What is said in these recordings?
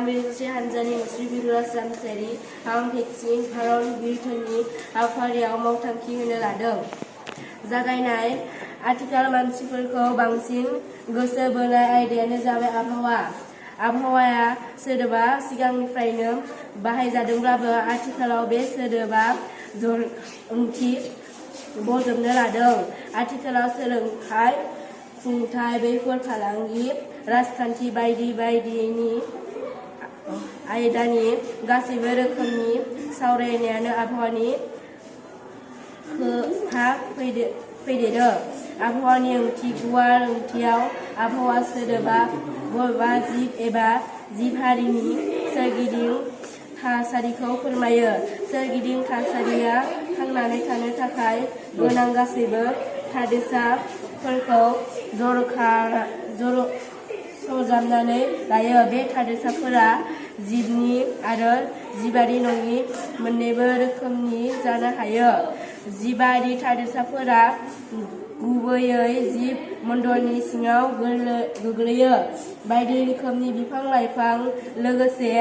बिरगोस्रि हानजानि मुस्रि बिरुराज रामसियारि आं भेक्सिन भारत बिरथोननि हाबाफारियाव मावथांखि होनो लादों। जागायनाय आथिखाल मानसिफोरखौ बांसिन गोसो बोनाय आयदायानो जाबाय आबहावा। आबहावाया सोदोबा सिगांनिफ्रायनो बाहायजादोंब्लाबो आथिखालाव बे सोदोबा ओंथि बजबनो लादों। आथिखालाव सोलोंथाइ, खुंथाइ, बेफार फालांगि, राजखान्थि बायदि बायदिनि आयदानि गासैबो रोखोमनि सावरायनायानो आबहावानि खोथा फैदेरो। आबहावानि ओंथि गुवार ओंथियाव आबहावा सोदोबा बबेबा जिब एबा जिब हारिनि सोरगिदिं थासारिखौ फोरमायो। सोरगिदिं थासारिया थांनानै थानो थाखाय गोनां गासैबो थादेरसाफोरखौ सरजाबनानै लायो। बे थादेरसाफोरा जिबनि आरो जिबारि नङि मोननैबो रोखोमनि जानो हायो। जिबारि थादेरसाफोरा गुबैयै जिब मण्डलनि सिङाव गोग्लैयो। बायदि रोखोमनि बिफां लाइफां लोगोसे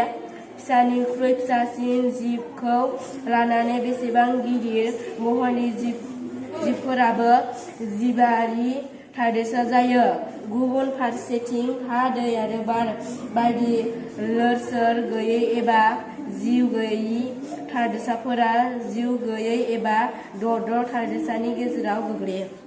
फिसानिख्रुइ फिसासिन जिबखौ लानानै बेसेबां गिदिर महरनि जिबफोराबो जिबारि थादेरसा जायो। गुबुन फारसेथिं हा, दै आरो बार बायदि लोरसोर गैयै एबा जिउ गैयि थादेरसाफोरा जिउ गैयै एबा दद्र थादेरसानि गेजेराव गोग्लैयो।